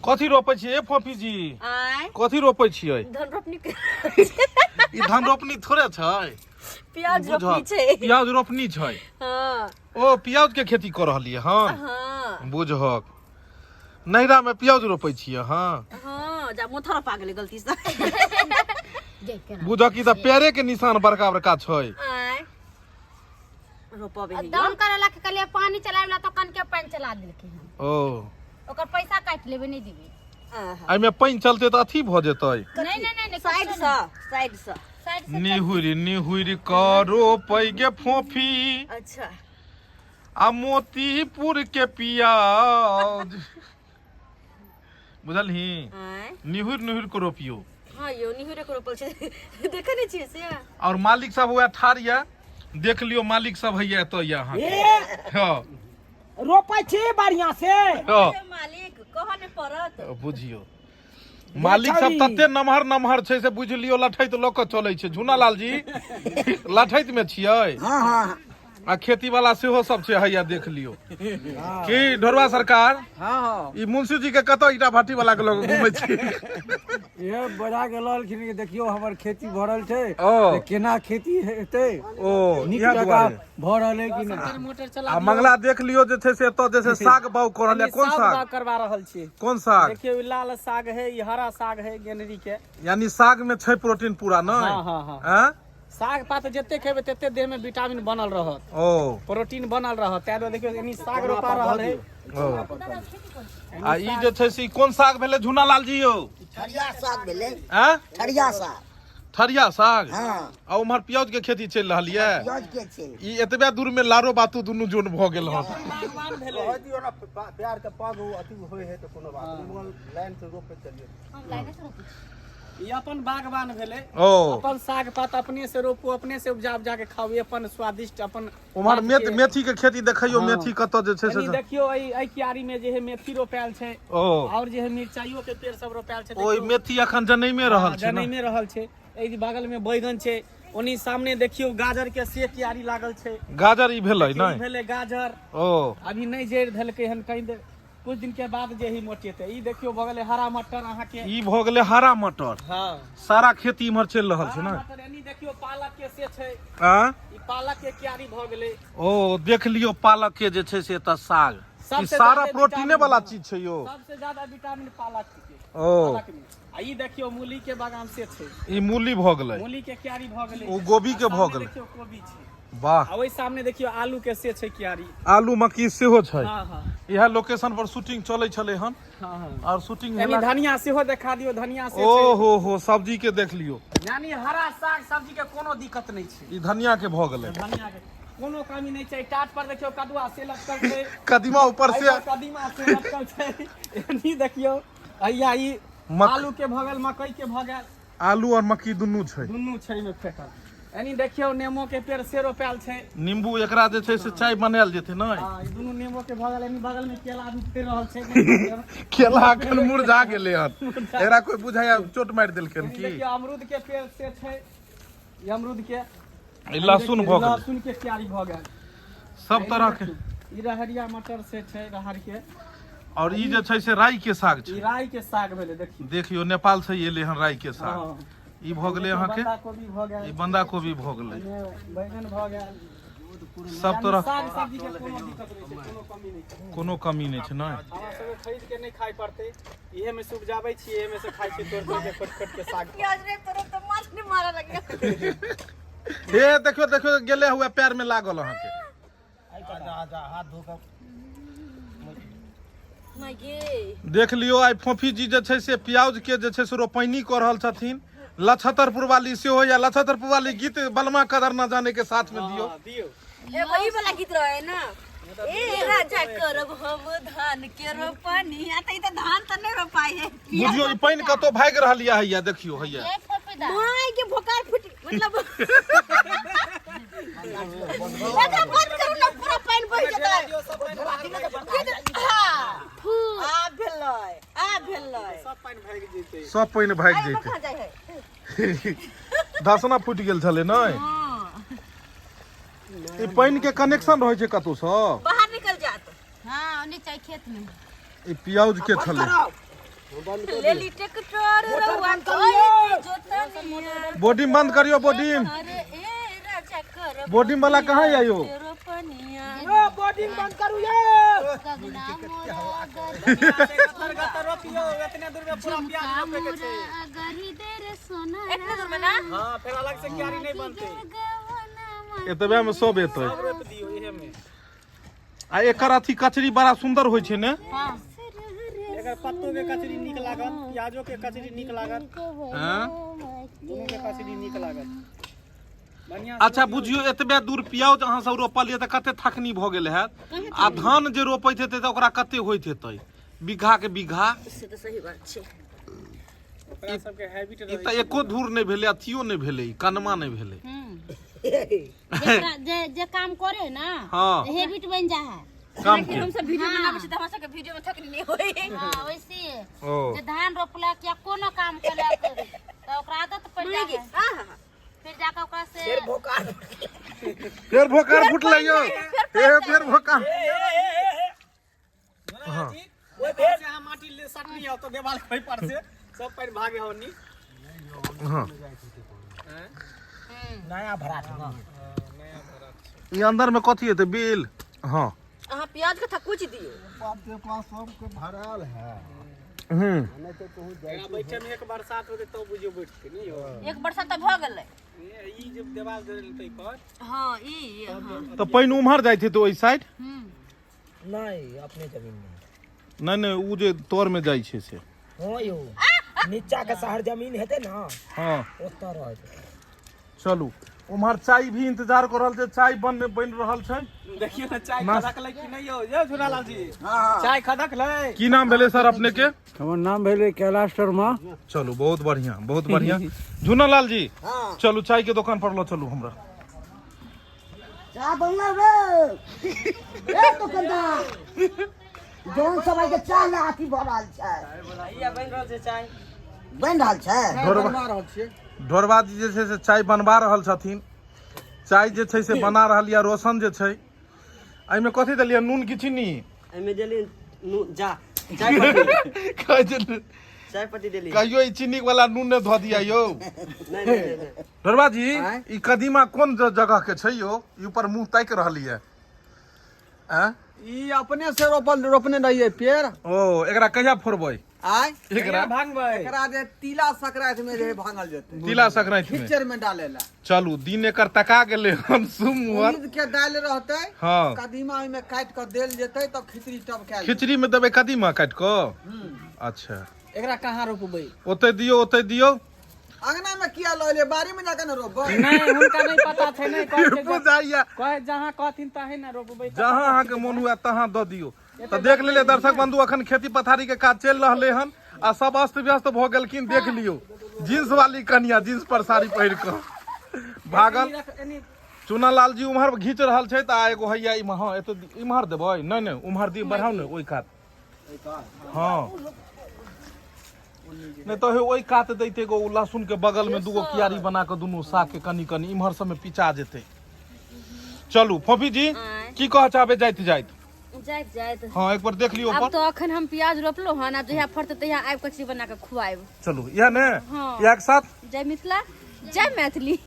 कथी रोपै छियै ए फोफी जी? आय। कथी रोपै छियै? धन रोपनी। ई धान रोपनी थोड़े छै। प्याज बुझल। रोपनी छै। प्याज रोपनी छै। हाँ। ओ प्याज के खेती कऽ रहलियै हन? हाँ। बुझहक, नैहरा में प्याज रोपै छियै? हाँ। हाँ, जा मोथर रोपा गेलै गलती से। बुझक, ई तऽ पैरे के निशान बड़का बड़का छै। आय, रोपबे है। दान करे ला के कहलिए पानी चलावे ला, तो कन के पानी चला देलकै हन। ओ ओकर पैसा काटि लेबै, नहि देबै। आहा। एहिमे पानि चलतै तऽ अथी भऽ जेतै। नहीं नहीं नहीं नहीं। साइड से, साइड से। साइड से। निहुरि निहुरि कऽ रोपै गे फोफी। अच्छा। आ मोतीपुर के पियाज, बुझलही? आय। निहुरि निहुरि कऽ रोपियौ। हाँ यौ, निहुरे के रोपल छै, देखै नहि छियै से। और मालिक साहब वएह ठाढ़ यऽ, देख लियौ, मालिक सब हैया एतऽ यऽ अहाँके। ए। हँ। रोपै छी बढ़िया से। हँ। मालिक कहऽ नहि पड़त। बुझियौ, मालिक सब तते नमहर नमहर छै से बुझि लियौ लठैत लऽ कऽ चलै छै। झूना लाल जी लठैत मे छियै? हाँ हाँ। आ खेती वाला सेहो सब छै, हैया देख लियौ। की ढोरवा सरकार? हाँ हाँ। ई मुंशी जी के कतऽ ईटा भाटी वाला के लऽ कऽ घुमै छी? ये बजा के ललखिन कि देखियौ हमर खेती भरल छै। ओ। तऽ केना खेती हेतै? ओ नीक इएह जकाँ दुआरे भऽ रहल है कि नहि? आ मंगला देख लियौ, जे छै से एतऽ जे छै साग बाग कऽ रहल यऽ। कोन साग साग? बाग करवा रहल छी। कोन साग? देखियौ, ई लाल साग है, ई हरा साग है गेनरी के। यानी साग में छै प्रोटीन पूरा, नहि? हाँ, हाँ, हाँ। आँय? साग पात जते खेबै तते देह में विटामिन बनल रहत। ओ प्रोटीन बनल रहत। ताहि दुआरे देखियौ, एनी साग रोपा रहल है। ओ आ ई जे छै से ई कोन साग भेलै झूना लाल जी यौ? ठरिया साग भेलै। आँय? ठरिया साग। ठरिया साग। हाँ। आ उम्हर प्याज के खेती चलि रहल यऽ। प्याज के छै। ई एतबे दूर में लारो बातू दुनू जोन भऽ गेल हन। बागवान भेलै। रहऽ दियौ ने, प्यार के पग अथी होइ है तऽ कोनो बात नहि, मगर लाइन से रोपे चलियौ। हम लाइने से रोपै छी। ई अपन बागवान भेलै। ओ अपन साग पात अपने से रोपू, अपने से उपजा उपजा के खाउ, ई अपन स्वादिष्ट अपन उम्हर हाथ मेथी के खेती देखैयौ। हाँ। मेथी कतऽ जे छै एनी से देखियौ, एहि एहि क्यारी में जे है मेथी रोपायल छै। ओ और जे है मिरचाइयो के पेड़ सब रोपायल छै। ओहि देखियौ। मेथी अखन जनैमे रहल छै ने? जनैमे रहल छै। एहि बगल में बैगन छै। ओनी सामने देखियौ, गाजर के से क्यारी लागल छै। गाजर ई भेलै? ई नहि भेलै गाजर। ओ अभी नहि जड़ि धलकै हन, कहीं कुछ दिन के बाद जे ही मोटेतै। ई देखियौ, बगल में हरा मटर अहाँके। ई भऽ गेलै हरा मटर। हाँ। सारा खेती इम्हर चलि रहल छै। हरा ने मटर। एनी देखियौ, पालक के से छै। आ ई पालक के क्यारी भऽ गेलै। ओ देख लियौ, पालक के जे छै से एतऽ साग ई सबसे सारा ज्यादे प्रोटीने विटामिन वाला हाँ। चीज छै यौ। सबसे ज्यादा विटामिन पालक के। ओ पालक में। आ ई देखियौ, मूली के बागान से छै। ई मूली भऽ गेलै। मूली के क्यारी भऽ गेलै। ओ गोभी के आ भऽ सामने गेलै। देखियौ, कोबी छै। वाह। आ ओहि सामने देखियौ, आलू के से छै क्यारी। आलू मक्की सेहो छै। हाँ हाँ। इएह लोकेशन पर शूटिंग चलै छलै हन। हाँ हाँ। और शूटिंग यानी धनिया सेहो देखा दियौ, धनिया से ओ छै। हो हो, सब्जी के देख लियौ। यानी हरा साग सब्जी के कोनो दिक्कत नहि छै। ई धनिया के भऽ गेलै। धनिया के कोनो कमी नहि छै। टाट पर देखियौ, कदुआ से लटकल छै। कदीमा ऊपर से। एहि पर कदीमा से लटकल छै। एनी देखियौ, हैया ई आलू के भऽ गेल, मकई के भऽ गेल। आलू और मक्की दुनू छै। दुनू छै एहिमे फेटल। एनी देखियौ, नेमो के पेड़ से रोपायल छै। नींबू, एकरा जे छै से चाय बनायल जेतै ने? हाँ, ई दुनू नेमो के भऽ गेल। एनी बगल में केला भी फड़ि रहल छै। केला अखन मुरझा गेलै हन, एकरा कोई बुझाया चोट मारि देलखिन एनी की? देखियौ, अमरूद के पेड़ से छै, ई अमरूद के। ई लहसुन भऽ गेलै। लहसुन के क्यारी भऽ गेल। सब तरह के। ई रहरिया मटर से छै, रहर के। और ई जे छै से राई के साग ई छै। राई के साग भेलै, देखियौ। देखियौ, नेपाल से एलै हन राई के साग। हाँ। ई भऽ गेलै अहाँके बंधा कोबी भऽ गेल। ई बंधा कोबी भऽ गेलै। एने बैगन भऽ गेल। सब यानी तरह साग सब्जी के कोनो दिक्कत नहि छै, कोनो कमी नहि छै। कोनो कमी नहि छै, नहि? हमरा सबके खरीद के नहि खाय पड़तै, इहे में से उपजाबै छियै, इहे में से खाइ छियै तोड़ तोड़ के, खोट खोट के साग। प्याज रे तोरे तो माछ नहीं मारा लगे। हे, देखियौ देखियौ, गेलै हुए पैर में लागल अहाँके। आजा, हाथ धो कऽ। माय गे। देख लियौ, आइ फोफी जी जे छै से प्याज के जे छै से रोपैनी कऽ रहल छथिन। लछतरपुर वाली सेहो या लछतरपुर वाली गीत बलमा कदर न जाने के साथ में दियौ। हाँ, दियौ। एगो ई वाला गीत रहे ना, ए राजा करब हम धान के रोपनी। आ त ई त धान त नहीं रोपाई है। बुझियौ, ई पानि कतौ भागि रहल यऽ, हैया देखियौ हैया। ए फोफी दा। माय के, भोकार फूटी, मतलब एकरा बंद करू ना, पूरा पानि बहि जेतै। हाँ, आ भेलै, आ भेलै। सब पानि भागि जेतै। सब पानि भागि आइ जेतै। कहाँ जाइ है? धसना फूटि गेल छलै ने। ई पानि के कनेक्शन रहै छै कतौ सँ? बाहर निकल जात। हाँ, नीचा खेत में। ई प्याज के छलै। लेली ट्रैक्टर रउआ करी जोतनिया। बोर्डिंग बंद करियो बोर्डिंग। अरे ए राजा करब बोर्डिंग वाला कहाँ है यो? के रोपनिया। यो बोर्डिंग बंद करू यो। गगना मोरा गतर गतर रोपियो, एतने दूर में पूरा प्याज रोपे के छै। गरी देर सोना एतने दूर में ना? हां, फेर अलग से क्यारी नहीं बनते। एतबे में सब एतै। सब रोप दियो इहे में। आ एकर अथी कचरी बड़ा सुंदर होइ छै ने? एकर पत्तो के कचरी नीक लागत, प्याजो के कचरी नीक लागत, हाँ? दुनू के कचरी नीक लागत। बढ़िया। अच्छा बुझियो एतबे दूर प्याज अहाँ सब रोपलियै तऽ कते थकनी भऽ गेल हैत, आ धान जे रोपैत हेतै तऽ ओकरा कते होइत हेतै बीघा के बीघा। से तऽ सही बात छै। ओकरा सबके हैबिट ई रहै। तऽ एको धूर नहि भेलै, अथियो नहि भेलै, ई कनमा नहि भेलै। जेकरा जे जे काम करे ना, हाँ। हैबिट बन जा है काम के। हम सब वीडियो बनाबै छी तऽ हमरा सबके वीडियो में थकनी नहि होई। हाँ, वैसे ओ जे धान रोपलक या कोनो काम केलक तऽ ओकरा आदत पड़ जा है, हाँ हाँ। फिर जाके ओकरा से फेर भोकार फुटलै यौ, हे फेर भोकार। हां, ओइ भेल से अहाँ माटी ले सटनी हो तो देवाल के ओइ पर से सब पानि भागे होनी। हाँ। नया भराठ ना। ई अंदर में कथी हेतै बिल? हाँ। अहाँ प्याज के थकुच दियौ। बाप के पास सबके भराल है। नहीं तो कहूँ जाए। एकरा बैठे में एक बरसात होते तो बुझियो बैठते नहीं हो। एक बरसात तऽ भऽ गेलै। ई जे देवाल देल तै पर। हाँ ई हाँ। तऽ पानि उम्हर जाइत हेतै ओहि साइड? नहीं, अपने जमीन में। नहि नहि, उ जे तर में जाइ छै से। हाँ यो नीचा के शहर जमीन हेतै ना। हाँ। ओतऽ रहत। चलू उम्हर चाय भी इंतजार कर रहल छै, चाय बन बनि रहल छै। देखियो ना चाय खदकलै कि नहीं हो। ये झूलालाल जी, चाय खदकलै? की नाम भेलै सर अपने के? हमर नाम भेलै कैलाश शर्मा। चलू बहुत बढ़िया, बहुत बढ़िया। झूनालाल जी, चलू चाय के दुकान पर लो चलू हमरा। चाह बनल रे ए दुकानदार, जौन समय के चाह ना अथी भऽ रहल छै। भैया बनि रहल छै चाय। बनि रहल छै। ढोरबा ढोरबा जी जे छै से चाय बनवा रहल छथिन। चाय जे छै से बना रहल यऽ रोशन जे छै। एहिमे कथी देलियै, नून की चीनी? एहिमे देली नून, जा चाय पत्ती। कहै छै नून। चाय पत्ती देली। कहियो ई चीनी वाला नून नहि धऽ दिया यौ। नहीं नहीं नहीं नहीं। ढोरबा जी, ई कदीमा कोन जगह के छै यौ? ई ऊपर मुंह ताकि रहल यऽ। आँय? ई अपने से रोपल रोपने रहिए पेड़। ओ एकरा कहिया फोड़बै? आय एकरा भांगबै। एकरा जे तिला संक्रांति में जे भांगल जेतै। तिला संक्रांति में। खिचड़ में डाले ला। चलू दिन एकर तका गेलै हन सुमर। उड़ीद के दालि रहतै। हाँ। कदीमा ओहिमे काटि कऽ देल जेतै तब खिचड़ी टपकायल जेतै। खिचड़ी में देबै कदीमा काटि कऽ? अच्छा। एकरा कहाँ रोपबै? ओतै दियौ, ओतै दियौ। अंगना में किया लऽ एलियै, बाड़ी में जाके ने रोपबै। नहीं, हुनका नहीं पता छै, नहीं कहै छै। बुझाइया। कहै जहाँ कहथिन तहें ने रोपबै। जहाँ अहाँके मोन हुए तहाँ दऽ दियौ। तऽ देख लेलियै दर्शक बंधु, अखन खेती पथारी के काज चलि रहलै हन आ सब अस्त व्यस्त भऽ गेलखिन। देख लियौ जींस वाली कनिया जींस पर साड़ी पहिर कऽ भागल। चुनालाल जी उम्हर घीच रहल छै तऽ आ एगो हैया इम्हर। हँ, एतऽ इम्हर देबै। नहि नहि, उम्हर दी, बढ़ाउ ने ओहि कात। हाँ, नहि तऽ हे ओहि कात दैते एगो लहसुन के बगल में दूगो क्यारी बना कऽ दुनू साग के कनि कनि इम्हर सब में पिचा जेतै। चलू फोफी जी, की कहऽ चाहबै जाइत जाइत? जाइत जाइत। हाँ, एक बार देख लियौ आब ऊपर। तो अखन हम प्याज रोपलो हन, आब जहिया फड़तै तहिया आबि कचरी बना कऽ खुआएब। चलू इएह ने। हाँ। इएह के साथ जय मिथिला, जय मैथिली।